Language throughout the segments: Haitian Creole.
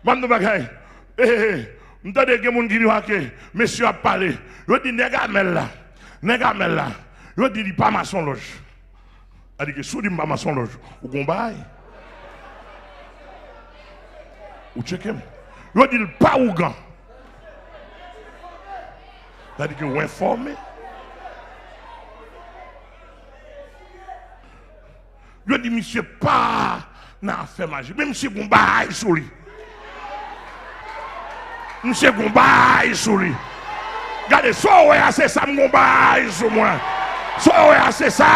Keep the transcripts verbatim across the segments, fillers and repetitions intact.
Ban m yon bagay. Eh, eh, eh. M tande gen moun ki di ke mesye ap pale. Yo di nèg Amèl la. Nèg Amèl la. Yo di li pa masonlòj. Sa di ke si w di m pa masonlòj, ou gon bagay. Ou tcheke m. Yo di l pa ougan. Sa di ke ou enfòme. Yo di misye pa nan afè maji. Men misye gon bagay sou li. Misye gon bagay sou li. Gade, sa w wè a, se sa m gon bagay sou mwen. Sa w wè a, se sa.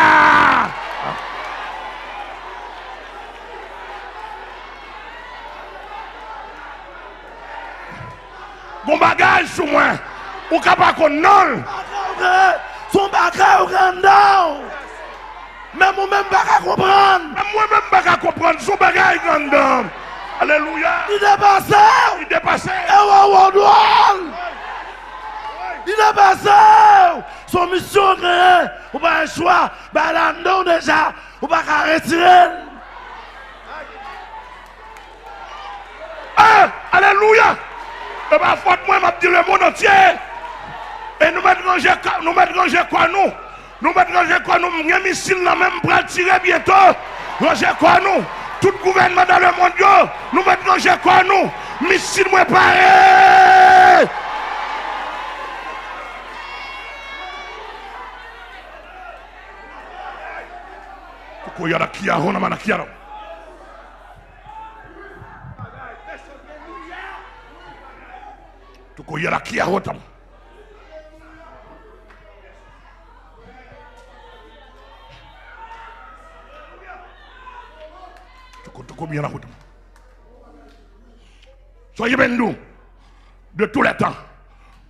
Gon bagay sou mwen. Ou ka pa konn non l. Se yon bagay ou gen anndan w. Menm ou menm pa ka konprann. Menm mwen menm pa ka konprann. Se yon bagay ki anndan m. Alelouya. Li depase w. Li depase. E w, w, w, dwòl. Li depase w. Se yon misyon w genyen. Ou pa gen chwa. Bagay la anndan w deja. Ou pa ka retire l. Eh, alelouya! E pa fòt mwen, m ap di lemonn antye. E nou mèt ranje kò, nou mèt ranje kò nou. Nou mèt ranje kò nou. M gen misil nan men m, m pral tire byento. Ranje kò nou. Tout gouvènman nan lemonn yo, nou mèt ranje kò nou. Misil mwen pare. Tuko yarakia hona manakiaro. Tuko yarakia hotam. Tuko tuko biana hotam. Soyez bénis de tous les temps.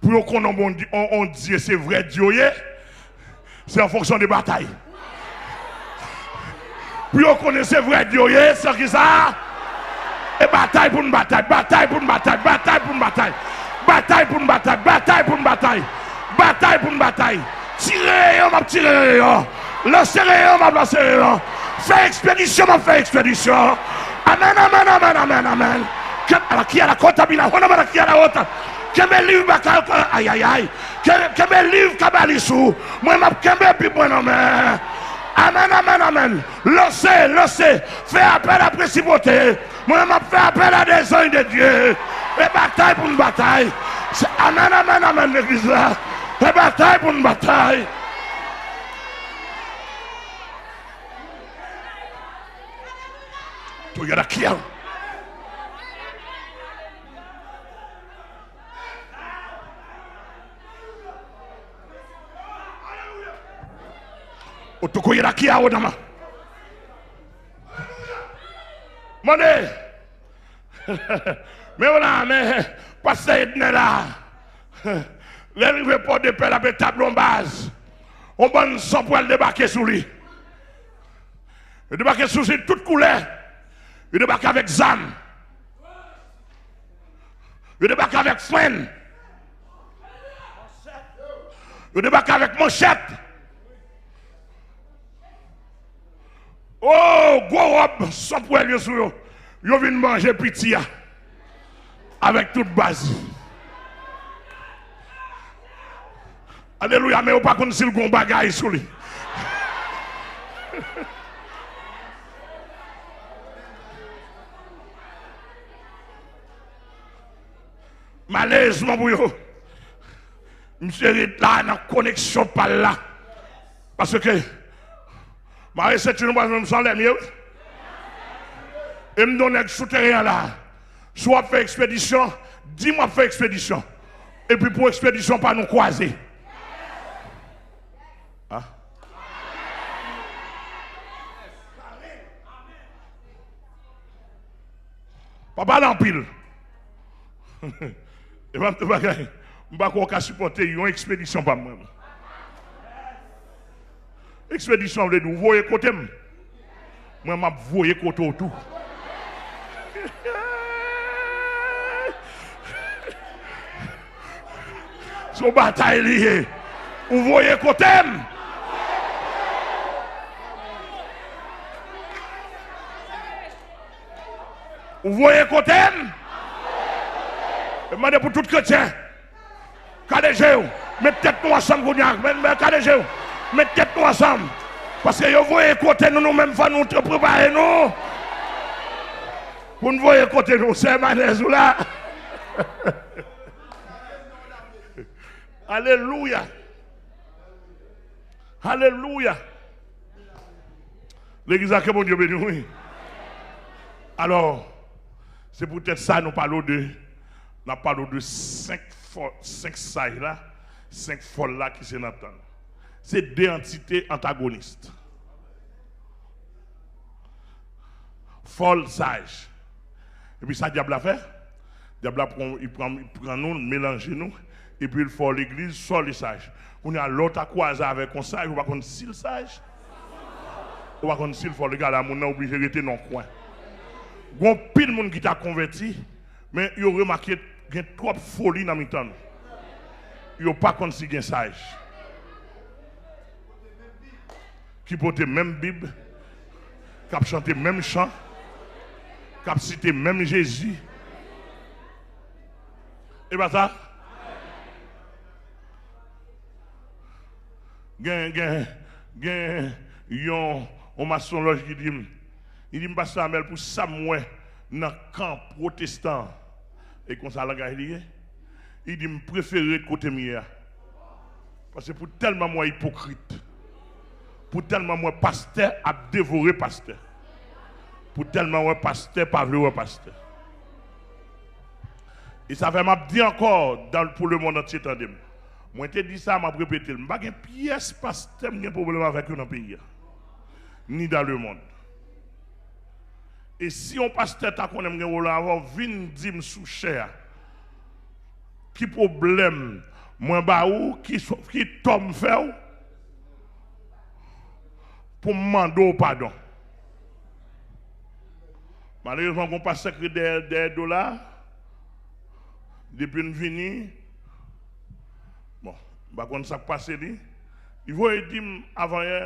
Pou yo konnen yon Bondye, yon, yon Dye se vrè Dye w ye, se an fonksyon de batay. Pou yo konnen se vrè Dye w ye, se ki sa? E batay pou n batay, batay pou n batay, batay pou n batay. Batay pou n batay, batay pou n batay. Batay pou n batay. Tire rayon, m ap tire rayon. Lanse rayon, m ap lanse rayon. Fè ekspedisyon, m ap fè ekspedisyon. Amèn, amèn, amèn, amèn, amèn. Kè-, ala ki ala kota bila, hona mara ki ala wota. Kenbe liv baka, ayayay. Kè-, kenbe liv kabalis ou. Mwen, m ap kenbe Bib mwen nan men. Amèn, amèn, amèn. Lanse, lanse. Fè apèl a prensipalite. Mwen, m ap fè apèl a dè zanj de Dye. E batay pou n batay. Se, amèn, amèn, amèn, legliz la. E batay pou n batay. Toyara kiyan. Otoko yara kiya odama. Mande. Men w la, men pastè Ednè la. Lè l rive Pòdepè, l ap etabli yon baz. Yon bann san pwèl debake sou li. Yo debake sou li tout koulè. Yo debake avèk zam. Yo debake avèk frenn. Yo debake avèk manchèt. O, gwo wòb san pwèl yo sou yo. Yo vin manje piti a avèk tout baz. Alelouya, men yo pa konn si l gon bagay sou li. Malerezman pou yo, misye ret la nan koneksyon pa l la. Paske, mare senti nou, paske m se anlè m ye, wi. E m di yon nèg sou teren an la, si w ap fè ekspedisyon, di m w ap fè ekspedisyon. Epi pou ekspedisyon pa nou kwaze. Ah. Pa pale anpil. E pa m te bagay. M pa kwè w ka sipòte yon ekspedisyon pa m, mwen. Ekspedisyon vle di w voye kote m. Mwen, m ap voye kote w tou. Se yon batay li ye. Ou voye kote m. Ou voye kote m. Mande pou tout kretyen. Kale je w. Met tèt nou ansanm kounye a. Men, men, kale je w. Met tèt nou ansanm. Paske yo voye kote nou, nou menm fò nou te prepare nou. Pou n voye kote nou. Sè Manèz ou la. Alelouya. Alelouya. Legliz la, ke Bondye beni w, wi. Alò, se poutèt sa nou pale w de, n ap pale w de senk fò, senk saj la, senk fòl la ki se nan tan nou. Se de antite antagonis. Fòl, saj. Epi sa dyab la fè? Dyab la pran, li pran, li pran nou, li melanje nou, epi l fè w legliz, fòl e saj. Kounye a, lè w ta kwaze avèk yon saj, ou pa konn si l saj, ou pa konn si l fòl. Egal a moun nan oblije rete nan yon kwen. Gen anpil moun ki ta konvèti, men yo remake gen twòp foli nan mitan nou. Yo pa konn si gen saj. Ki pote menm Bib, k ap chante menm chan, k ap site menm Jezi. E pa sa? Gen, gen, gen yon, yon masonlòj ki di m, li di m, Pastè Amèl, pou sa m wè nan kan pwotestan an, e konsa langaj li ye, li di m, prefere ret kote m ye a. Paske pou tèlman m wè ipokrit, pou tèlman m wè pastè ap devore pastè, pou tèlman wè pastè pa vle wè pastè. E sa fè m ap di ankò, dan, pou lemonn antye tande m. Mwen te di sa, m ap repete l. M pa gen pyès pastè m gen pwoblèm avèk yo nan peyi a, ni dan lemonn. E si yon pastè ta konnen m gen pwoblèm avè w, vin di m sou chè a. Ki pwoblèm mwen ba ou? Ki, ki tò m fè w pou m mande w padon? Malerezman, gen yon pastè ki ret dèyè, dèyè do la. Depi n vini, bon, m pa konn sa k pase li. Li voye di m avanyè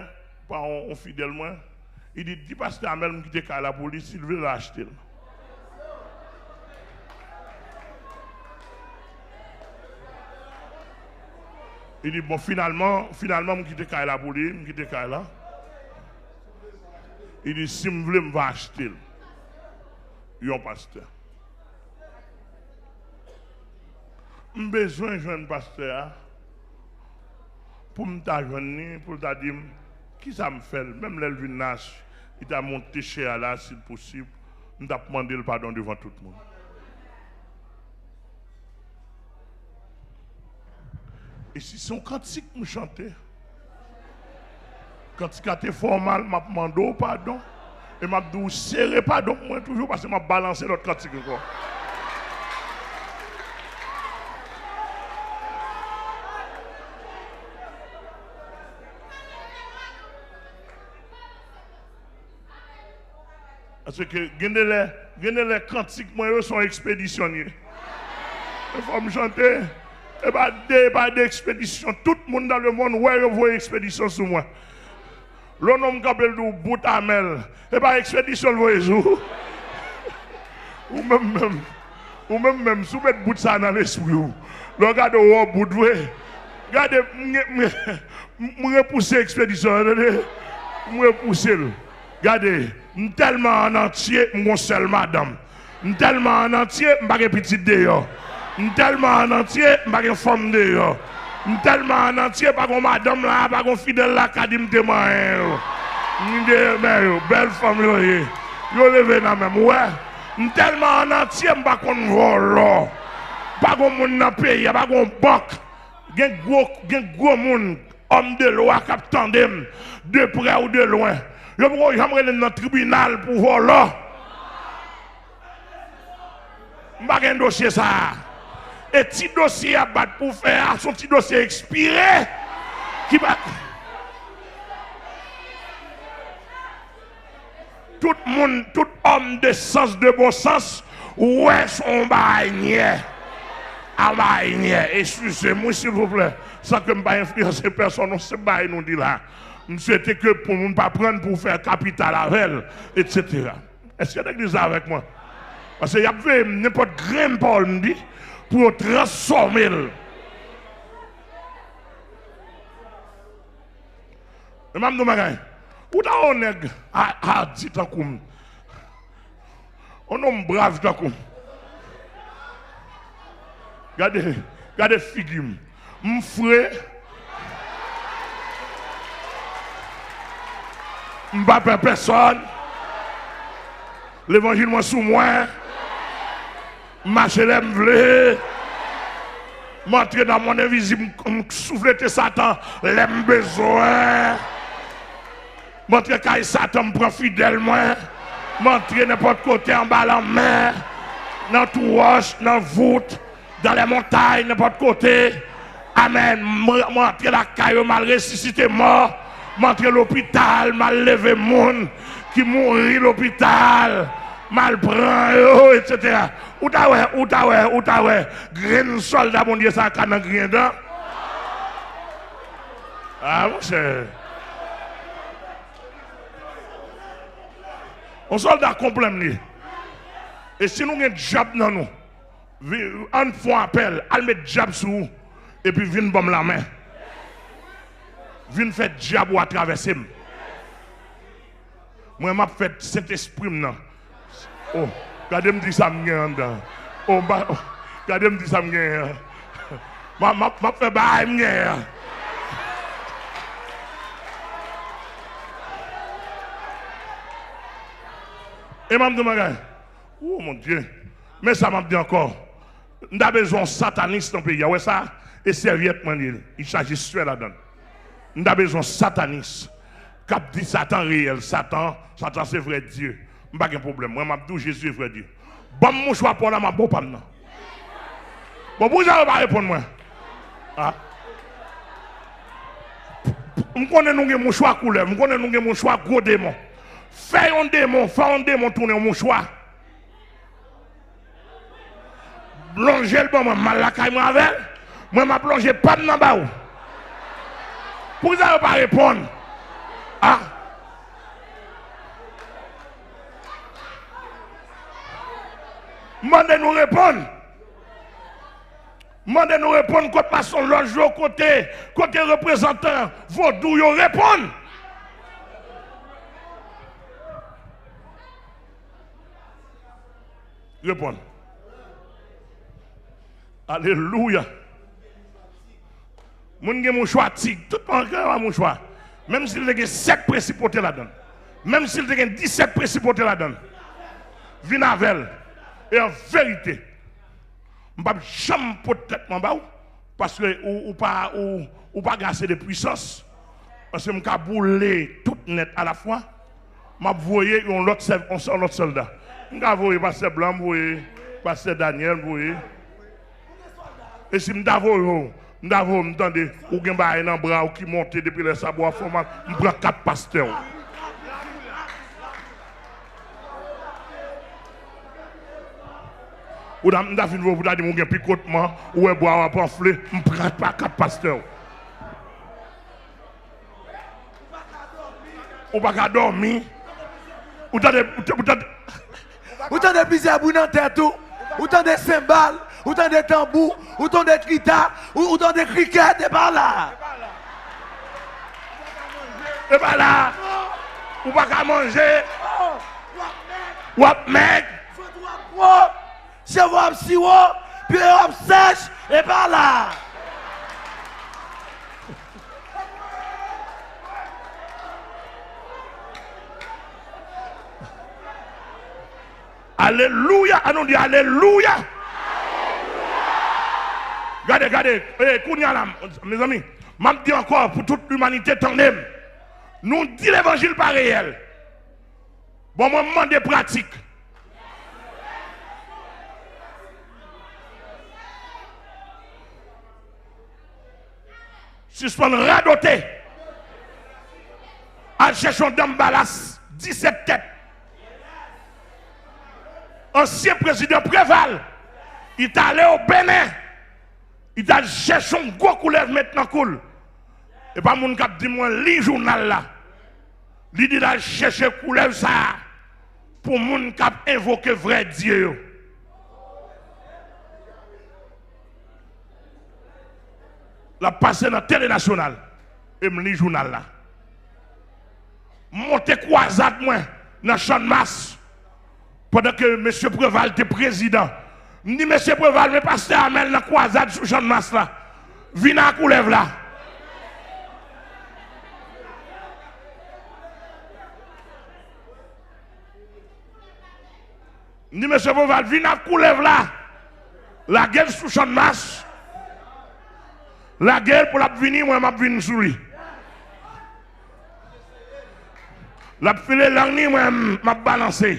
pa yon, yon fidèl mwen. Li di, di pastè Amèl m kite kay la pou li, si l vle l achte l. Li di, bon, finalman, finalman, m kite kay la pou li, m kite kay la. Li di, si m vle, m va achte l. Yon pastè. M bezwen jwenn pastè a pou m ta jwenn li, pou l ta di m kisa m fè l. Menm lè l vin la, li ta monte chè a la, si l posib, m t ap mande l padon devan tout moun. E si se yon kantik m chante, kantik la te fè w mal, m ap mande w padon. E m ap di w sere padon pou mwen toujou, paske m ap balanse lòt kantik ankò. Paske gen de lè, gen de lè kantik mwen yo se yon ekspedisyon l ye. E fò m chante. E pa de, e pa de ekspedisyon. Tout moun dan lemonn wè yo voye ekspedisyon sou mwen. Lè yon nonm kanpe l di w bout Amèl, e pa ekspedisyon l voye sou ou. Ou menm menm, ou menm menm, si w met bout sa nan lespri w, lè w gade w wè w bout vre. Gade, m, m, m repouse ekspedisyon an, tande. M repouse l. Gade, m tèlman an antye, m gon sèl madanm. M tèlman an antye, m pa gen pitit deyò. M tèlman an antye, m pa gen fanm deyò. M tèlman an antye, pa gon madanm la, pa gon fidèl la ka di m te manyen yo. M te renmen yo, bèl fanm yo ye. Yo leve nan men m, ou wè. M tèlman an antye, m pa konn vòlò. Pa gon moun nan peyi a, pa gon bank. Gen gwo, gen gwo moun, òm de lwa k ap tande m, de prè ou de lwen. Yo poko janm rele m nan tribinal pou vòlò. M pa gen dosye sa a. E ti dosye y ap bat pou fè a, se yon ti dosye ekspire ki pa. Tout moun, tout òm de sans, de bon sans, ou wè se yon bagay nyè. A bagay nyè. Eskize m, wi, silvouplè. San ke m pa enfliyanse pèsòn, non, se bagay nou di la. M swete ke pou moun pa pran l pou fè kapital avè l, etsetera. Èske legliz la avèk mwen? Paske y ap veye m, nenpòt grenn pawòl m di, pou yo transfòme l. Men m ap di yon bagay. Ou ta wè yon nèg a- adi tankou m. Yon nonm brav tankou m. Gade, gade figi m. M fre. M pa pè pèsòn. Levanjil mwen sou mwen. M mache lè m vle. M antre nan mond envizib, m, m souflete Satan lè m bezwen. M antre kay Satan, m pran fidèl mwen. M antre nenpòt kote, anba lanmè, nan twou wòch, nan vout, dans les montagnes, nenpòt kote. Amèn. M, m antre lakay yo, m al resisite mò. M antre lopital, m al leve moun ki mouri lopital. M al pran yo, etsetera. Ou ta wè, ou ta wè, ou ta wè grenn sòlda Bondye sa a ka nan griyen dan. A, monchè. Yon sòlda konplè m li ye. E si nou gen dyab nan nou, vi- ann fè yon apèl, al met dyab sou ou, epi vin ban m lanmen. Vin fè dyab ou a travèse m. Mwen, m ap fè Sentespri m nan. Oh, gade m di sa m gen anndan. Oh, m pa, oh, gade m di sa m gen an. M ap, m ap, m ap fè bagay m gen an. E m ap di yon bagay. Oh, mon Dieu. Men sa m ap di ankò. M ta bezwen yon satanis nan peyi a. Wè sa? E sèvyèt mwen li ye. Li chaje swè ladan l. M ta bezwen yon satanis k ap di Satan reyèl. Satan, Satan se vrè Dye. M pa gen pwoblèm. Mwen, m ap di w Jezi e vrè Dye. Ban m mouchwa pa w la, m ap ba w pa m nan. Bon, poukisa yo pa reponn mwen? A. M konnen nou gen mouchwa koulèv. M konnen nou gen mouchwa gwo demon. Fè yon demon, fè yon demon tounen yon mouchwa. Lonje l ban mwen, m al lakay mwen avè l. Mwen, m ap lonje pa m nan ba ou. Poukisa yo pa reponn? A. M mande nou reponn. M mande nou reponn. Kote masonlòj yo, kote, kote reprezantan vodou yo, reponn. Reponn. Alelouya. Moun gen mouchwa tig. Tout moun gen mouchwa. Menm si l te gen sèt presi pote ladan l. Menm si l te gen disèt presi pote ladan l. Vin avè l. E an verite, m p ap janm pot tèt mwen ba w. Paske ou, ou pa, ou, ou pa gen ase de pwisans. Paske m ka boule tout nèt alafwa. M ap voye yon lòt sèv-, yon sèl, lòt sòlda. M ka voye pastè Blan, m voye pastè Daniel, m voye. E si m ta voye w, m ta voye w, m tande, ou gen bagay nan bra w ki monte depi lè sa, bò a fè w mal, m pran kat pastè w. Ou ta, m ta fin voye w pou ta di m ou gen pikotman, ou wè bra w ap anfle, m pran pa kat pastè w. Ou pa ka dòmi. Ou tande, ou tande, ou tande. Ou tande plizyè bri nan tèt ou. Ou tande senbal. Ou tande tanbou. Ou tande krita. Ou, ou tande krikèt. E pa la. E pa la. Ou pa ka manje. W ap mèg. Sèvo ap siwo, pye yo ap sèch, e pa la. Alelouya, ann nou di alelouya. Gade, gade, e, kounye a la, mezanmi, m ap di ankò pou tout limanite, tande m. Nou di levanjil pa reyèl. Bon, mwen, m mande pratik. Sispann radote. Al chèche yon danm balas disèt tèt. Ansyen prezidan Preval, li t ale o Benen. Li t al chèche yon gwo koulèv met nan kou l. E pa moun k ap di mwen li jounal la. Li di l al chèche koulèv sa a pou moun k ap envoke vrè dye yo. L ap pase nan Tele Nasyonal. E m li jounal la. M monte kwazad mwen nan Channmas pandan ke mesye Preval te prezidan. M di, "Mesye Preval, men pastè Amèl nan kwazad sou Channmas la. Vin ak koulèv la." M di, "Mesye Preval, vin ak koulèv la." Lage l sou Channmas. Lage l pou l ap vini, mwen m ap vin sou li. L ap file lang li, mwen m ap balanse.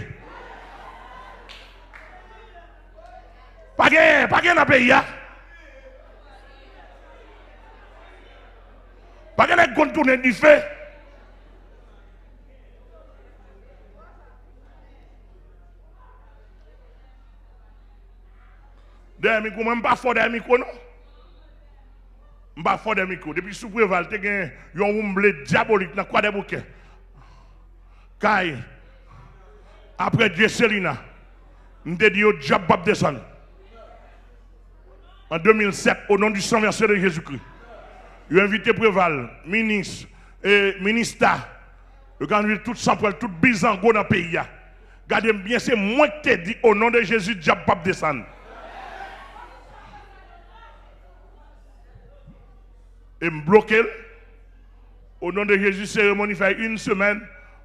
Pa gen, pa gen nan peyi a. Pa gen nèg konn tounen dife. Dèyè mikwo, mwen, m pa fò dèyè mikwo, non. M pa fò dèyè mikwo. Depi sou Preval, te gen yon woumble dyabolik nan Kwadèboukè. Kay, apre Dyeselina, m te di yo, dyab p ap desann. An de mil sèt, au nom du sang versé de Jésus-Christ, yo envite Preval, minis, e, minista, yo kanvil tout sanpwèl, tout bizango nan peyi a. Gade m byen, se mwen ki te di, au nom de Jésus, dyab p ap desann. E m bloke l. Au nom de Jésus, seremoni fè yon semèn,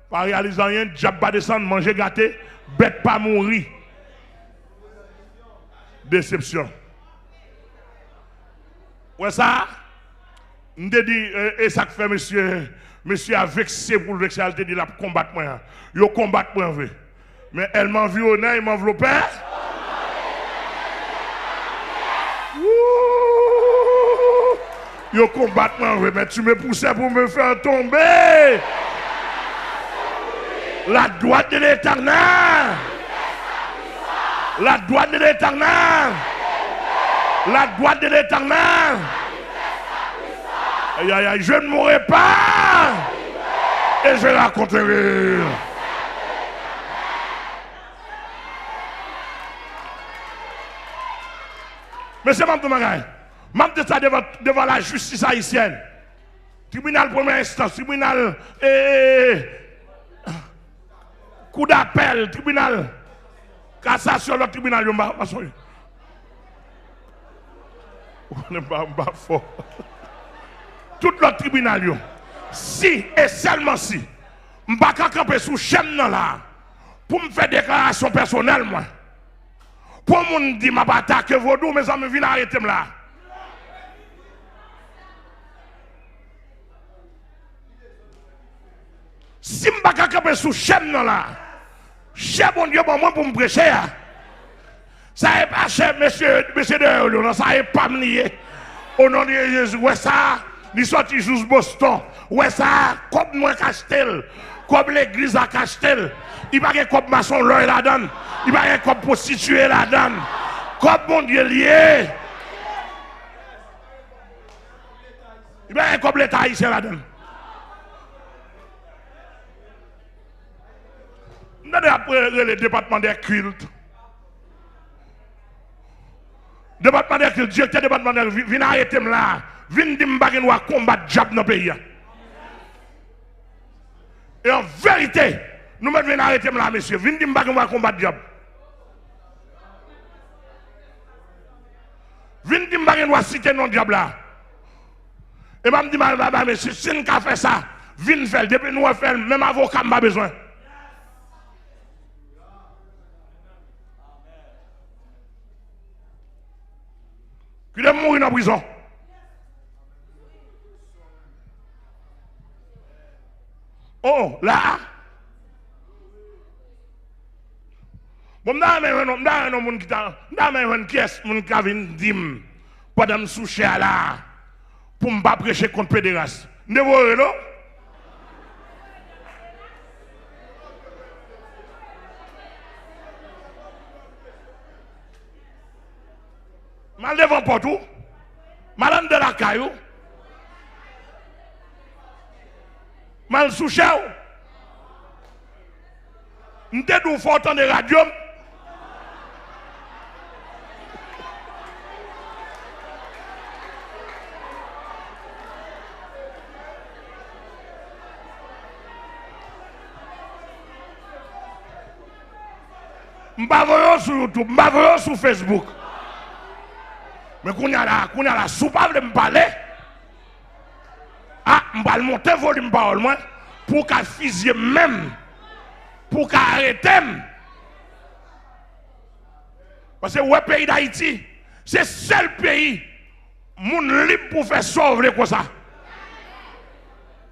pa reyalize anyen, dyab pa desann, manje gate, bèt pa mouri. Desepsyon. Wè sa? M te di, e, e sa k fè mesye, mesye a vekse pou l vekse a, l te di l ap konbat mwen an. Yo konbat mwen vre. Men èl m anviwonnen, m anvlope. Wou! Yo konbat mwen vre, men tu me poussais pour me faire tomber. La droite de l'Éternel. La droite de l'Éternel. La droite de l'Éternel. Aïe, aïe, aïe, je ne mourrai pas. Et je raconterai. Mesye, m ap di yon bagay. M ap di sa devan, devan lajistis ayisyèn. Tribinal premyè enstans, tribinal, eh, kou dapèl, tribinal kasasyon, lòt tribinal yo, m pa, m pa sonje. Ou konnen m pa, m pa fò. Tout lòt tribinal yo. Si e sèlman si m pa ka kanpe sou chè m nan la pou m fè deklarasyon pèsonèl mwen. Pou yon moun di m ap atake vodou, mezanmi, vin arete m la. Si m pa ka kanpe sou chè m nan la, chè Bondye ban mwen pou m preche a, sa e pa chè mesye, mesye dèyè yo, non, sa e pa m li ye. O non de Jezi, wè sa, li sòti jous Boston. Wè sa, kòb mwen k achte l. Kòb legliz la k achte l. Li pa gen kòb masonlòy ladan l. Li pa gen kòb pwostitiye ladan l. Kòb Bondye l ye. Li pa gen kòb Leta ayisyen ladan l. M tande y ap rele depatman dè kilt. Depatman dè kilt, direktè depatman dè kilt, vin arete m la. Vin di m pa gen dwa konbat dyab nan peyi a. E an verite, nou mèt vin arete m la, mesye. Vin di m pa gen dwa konbat dyab. Vin di m pa gen dwa site non dyab la. E pa m di, ba, ba, ba, mesye, si n ka fè sa, vin fè l. Depi nou wè fè l, menm avoka m pa bezwen. Kite m mouri nan prizon. Oh, la a. Bon, m ta renmen jwenn, m ta renmen jwenn moun ki ta, m ta renmen jwenn kiyès moun ki ka vin di m pandan m sou chè a la a, pou m pa preche kont pederas. M te voye rele w. M al devan pòt ou. M al anndan lakay ou. M al sou chè w. M te di w fò w tande radyo m. M pa voye w sou YouTube, m pa voye w sou Facebook. Men kounye a la, kounye a la, si w pa vle m pale, a, m pral monte volim pawòl mwen pou w ka fizye m menm, pou w ka arete m. Paske w wè peyi Dayiti, se sèl peyi moun lib pou fè sa w vle konsa.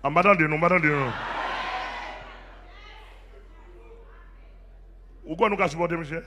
A, m pa tande nou, m pa tande nou. Ou kwè nou ka sipòte misye?